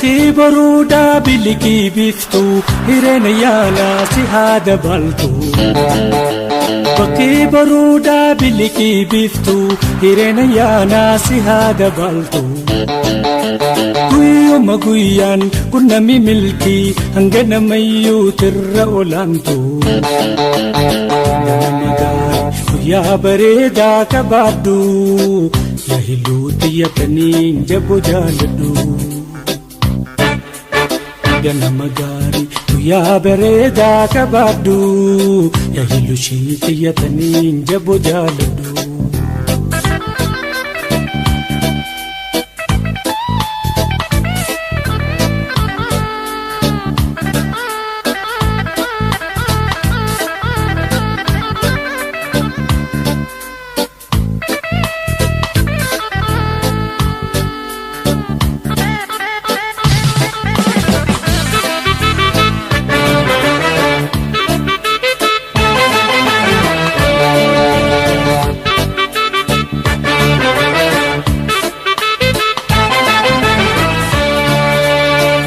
Bakkee baruudaa bilikii biiftuu hireen yaalaa si haa dabaltu. Bakkee baruudaa bilikii biiftuu hireen yaalaa si haa dabaltu. Guyyuma guyyaan qunnami milkii hanga namayyuu tirra olaantu. Ganama gaarii guyyaa bareedaa qabaadhu yaa hiluu xiyyatanii jaboo jaaladhu. Ganama gaarii guyyaa bareedaa qabaadhu yaa hilushii xiyyatanii jaboo jaaladhu.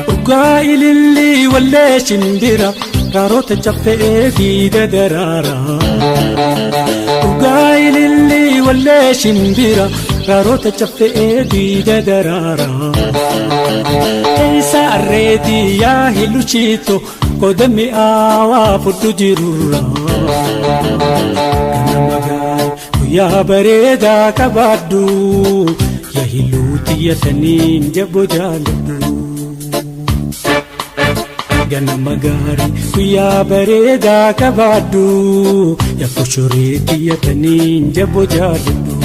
Dhugaa ilillii wallee shimbira raaroota caffee diida daraara. Dhugaa ilillii wallee shimbira raaroota caffee diida daraara. Keessa arreetii yaa hilushiito qoda mi'aawaa fudhu jirurra. Ganama gaarii guyyaa bareedaa qabaadhu yaa hiluu xiyyatanii jaboo jaaladhu. Ganama gaarii guyyaa bareedaa qabaadhu yaa koshoree xiyyatanii jaboo jaaladhu.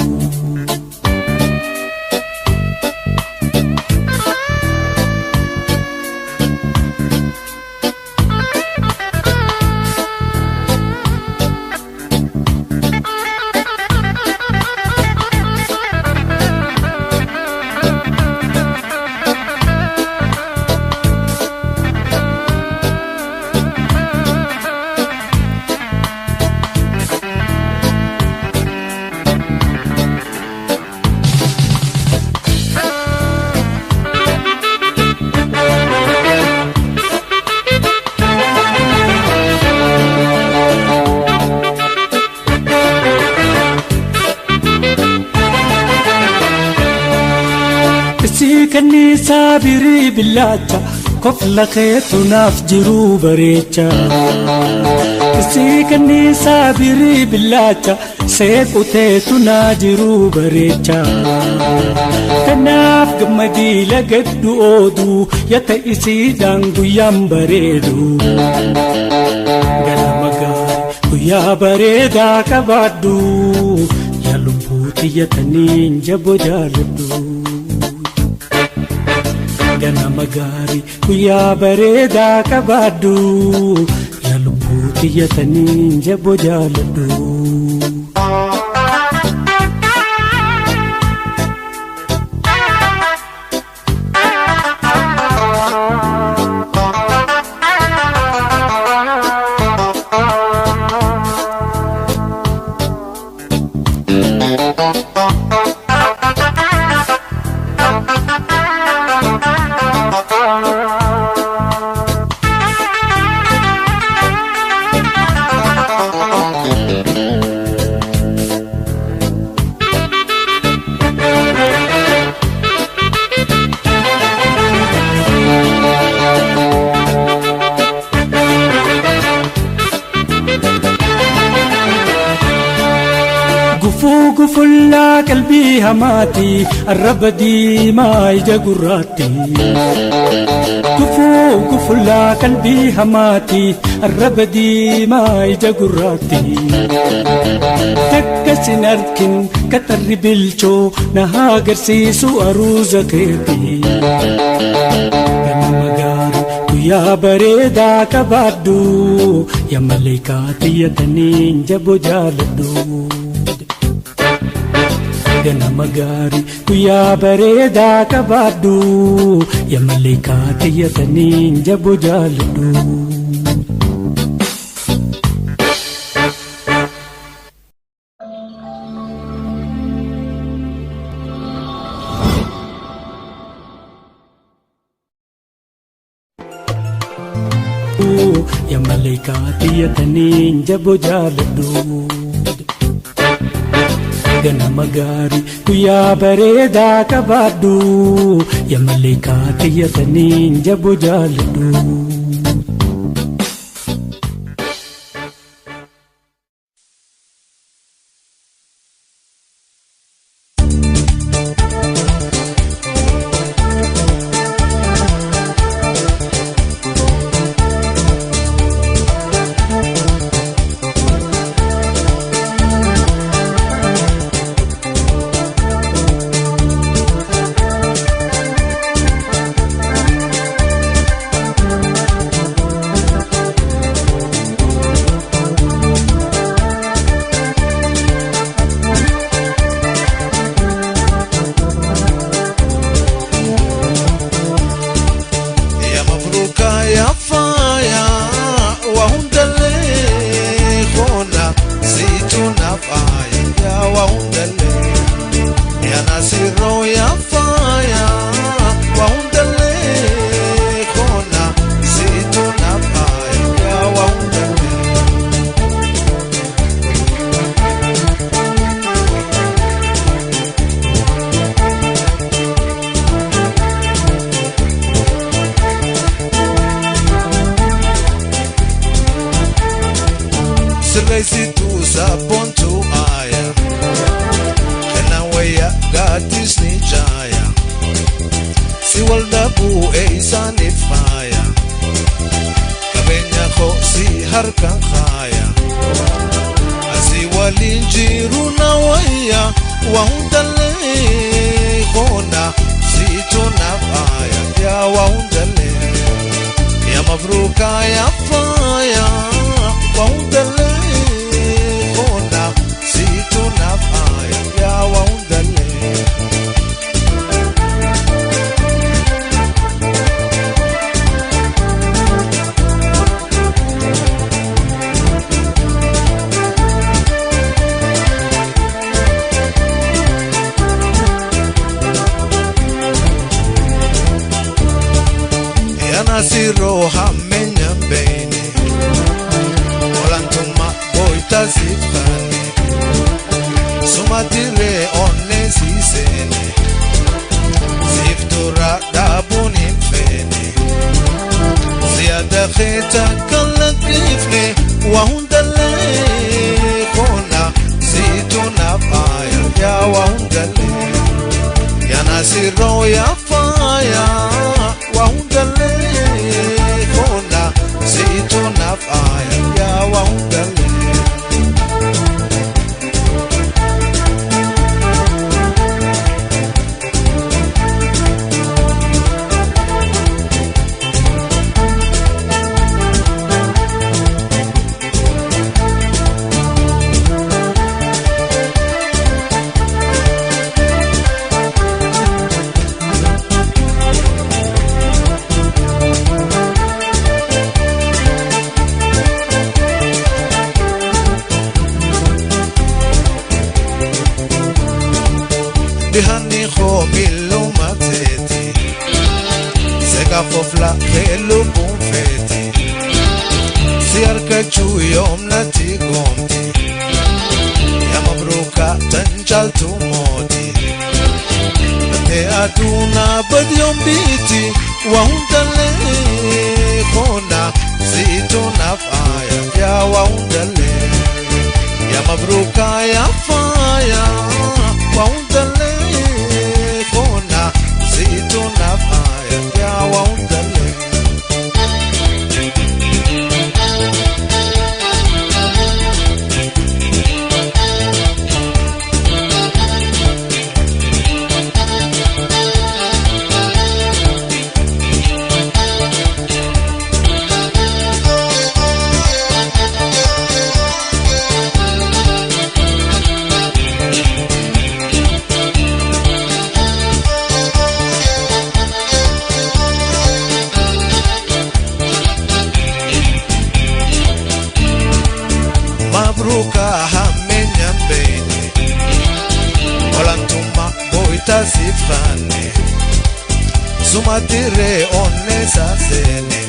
Isii kanniisaa birii billaacha kofla keetu naaf jiruu bareecha. Isii kanniisaa birii billaacha seequ teetu naa jiruu bareecha. Kanaaf gammadii lagadhu ooduu yata isiidhaan guyyaan bareedu. Ganama gaarii guyyaa bareedaa qabaadhu yaa lubbuu xiyyatanii jaboo jaaladhu. Ganama gaarii guyyaa bareedaa qabaadhu yaa lubbuu xiyyatanii jaboo jaaladhu. Gufuu gufullaa qalbii hamaati arraba diimaa ija gurraatti. Gufuu gufullaa qalbii hamaati arraba diimaa ija gurraatti. Takka sin arkin qaxarri bilchoo na haa agarsiisu aruuza keeti. Ganama gaarii guyyaa bareedaa qabaadhu yaa maleekaa xiyyatanii jaboo jaaladhu. Ganama gaarii guyyaa bareedaa qabaadhu yaa maleekaa xiyyatanii jaboo jaaladhu. Yaa maleekaa xiyyataniin jaboo jaaladhu. Ganama gaarii guyyaa bareedaa qabaadhu. Yaa maleekaa xiyyataniin jaboo jaaladhu. يا مبروكة يا فايا وهندلي خونا زيتونا فايا يا وهندلي يا ناصر يا فايا وهندلي خونا زيتونا فايا يا وهندلي. Sirreessituu sabboontuu aayaa kennaa wayyaa gaadisni jaayaa si wal dhabuu eeysaaniif faaya qabeenya koo si harkaan kaaya asii waliin jiru na wayyaa waa hundallee koona siitu na faaya yaa waa hundallee. يا مبروكة يا فايا وهندلي خونا سيتونا فايا يا وهندلي. يا ناصر همنا بيني olantuma boita sifane sumatire onne sisene siftura dabuni fene ziyada kheta kalakifne wahundale kona situna faya ya wahundale ya nasiro ya faya wahundale kona situna faya ya wahundale. Dihani khomilu matete Sega fofla helu bumfete Siarka chuyom nati gomti Ya mabruka tanjal tumoti Te aduna badyom biti Wahundale khona Zituna faya Ya wahundale يا مبروكة يا فايا وهندلي خونا زيتونا فايا يا وهندلي. Mabruka hamenya mbene Olantuma boita sifane Sumatire onne sasene.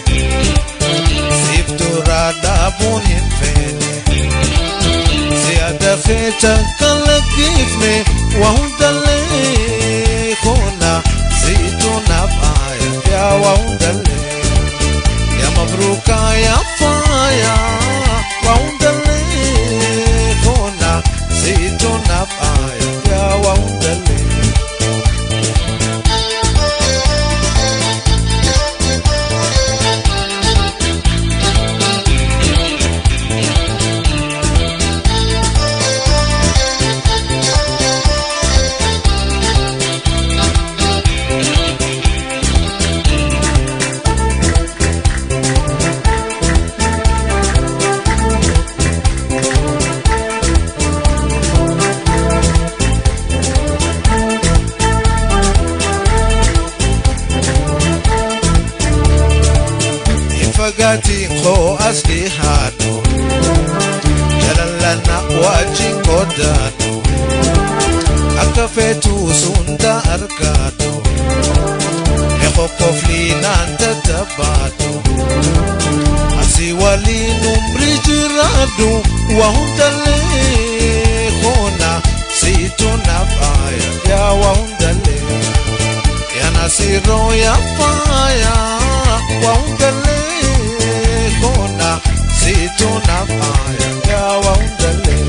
If duraa dhaabuun hin feene siyaada feeta kan lakkifne waa hundallee koona siitu naaf aaya yaa waa hundallee yaa mabruuka yaa faaya waa hundallee koona siitu naaf aaya yaa waa hundallee. Fagaatiin koo as dhihaadhu jalalana wajjin qodaadhu akka feetu sunda argaadhu eqoqofliinaan tattabaadhu asii waliin umri jiraadhu waa hundallee koona siitu naaf aaya yaa waa hundallee yaa nasiiroo yaa faaya waa hundallee kona siitu naaf aaya yaa waa hundallee.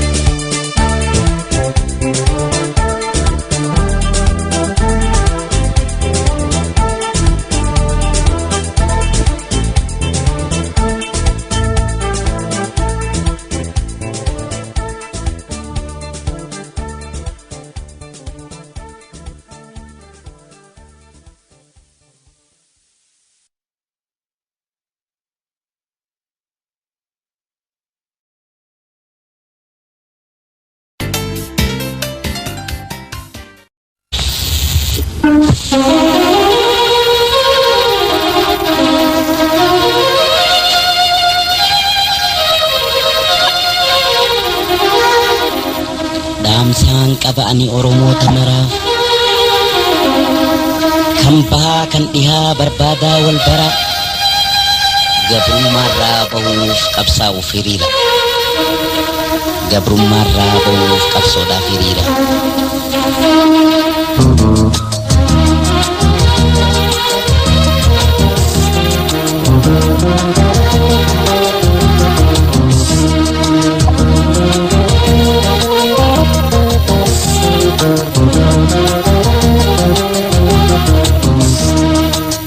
Dhaamsaan qaba ani Oromoota maraaf kan bahaa kan dhihaa barbaadaa wal bara gabrummaarraa bahuuf qabsaa'uuf hiriira gabrummaarraa bahuuf qabsoodhaaf hiriira.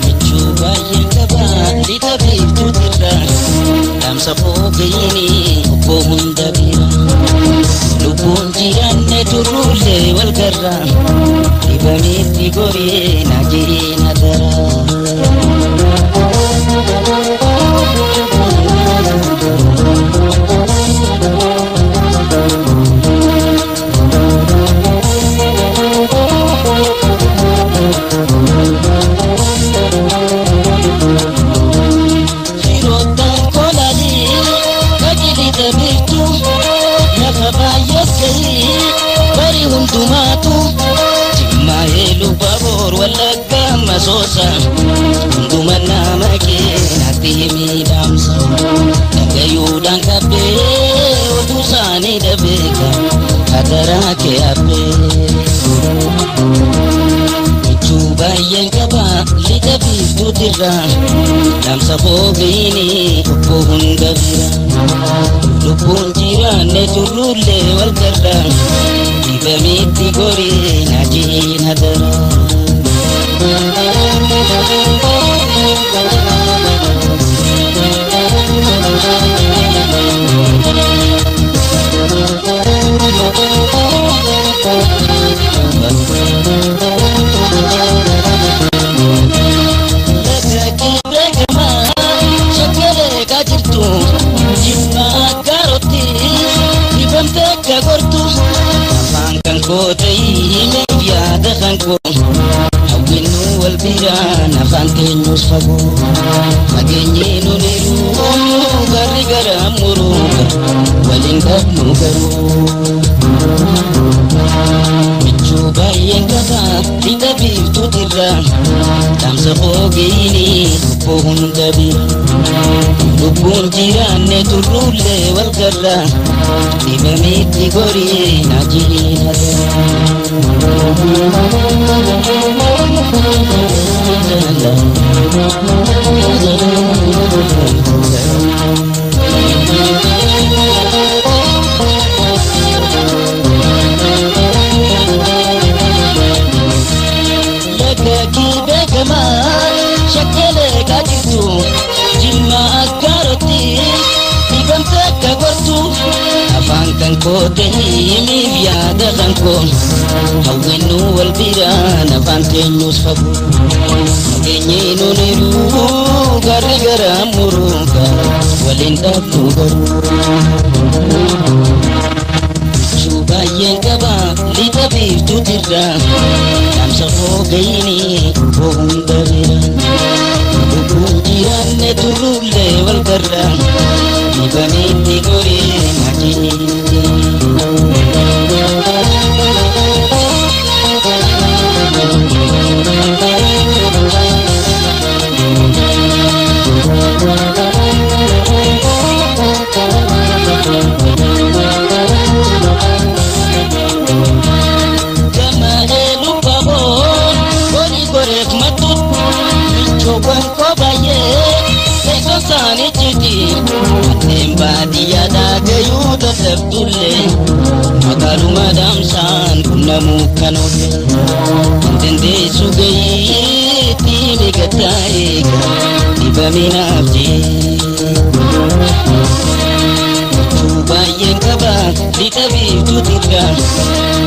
Michuu baay'een qaba lixa biiftuutirra dhaamsa foogayini obbo hunda bira lubbuun jiraanne turruullee wal garra dhibameetti goree na jiree na dara. Firoottan kolaalii qajeelita biiftuu lafa baay'ees gahii bari hundumaatu jimmaa eeluu baboor wallaggaa masoosa hunduma nama keenatti himii dhaamsa dhagayuudhaan qabbee oduu isaanii dhabeeka hadaraa kee abbee. Michuu baay'een qaba lixa biiftuutirra dhaamsa foogayini obbo hunda bira lubbuun jiraanne turruullee wal garra dhibameetti goree na jeen hadara. Waliin dhabnu garuu michuu baay'een. qaba lixa biiftuutirra dhaamsa ogeeyyiin lubbuu hunda bira lubbuun jiraanne turruullee wal garra dhibameetti gorii na jiina. Shakkele kajitu jimma akkarotti dhibamte akka gortu afaan kan koote himiif yaada kan koo hawwennu wal biraan afaan teenyus fagu nageenyi nuuniru garri gara muruuga waliin dhabnu garuu. Baay'een qaba lixa biiftuutirra dhaamsa ogeeyyiin hunda bira lubbuun jiraanne turruullee wal garra dhibameetti goree na Baadiyyaadhaa gayuu dadhabdullee magaaluma dhaamsaan qunnamuu kan oolle hin dandeessu gayiitti migataa eega dhibaminaaf jee. Baay'een qaba lixa biiftuutirra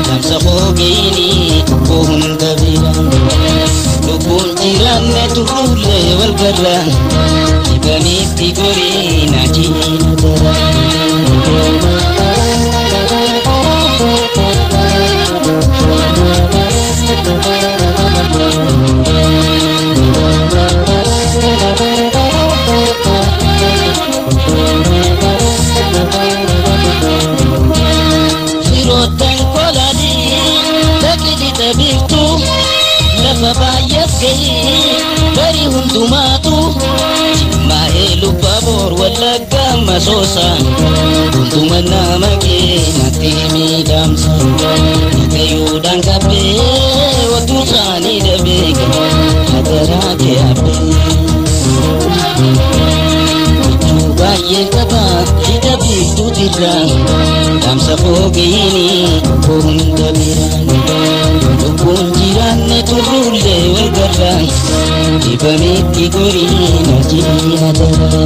dhaamsa ogeeyyiin hunda bira lubbuun jiraanne turruullee wal garra dhibameetti gorii na jiina dara. Firoottan kolaalii dhaqni biiftuu lafa baay'eef gahee barii hundumaatu jimmaa'ee lubbaboor wallagga masoosa hunduma nama keenyatti miidhamsa dhagayuudhaan qabbee otuu isaanii dhabee hadaraa kee abbee. Baay'een qaba lixa biiftuutirra dhaamsa ogeeyyiin hunda bira lubbuun jiraanne turruullee wal garra dhibameetti gorii na jiina dara.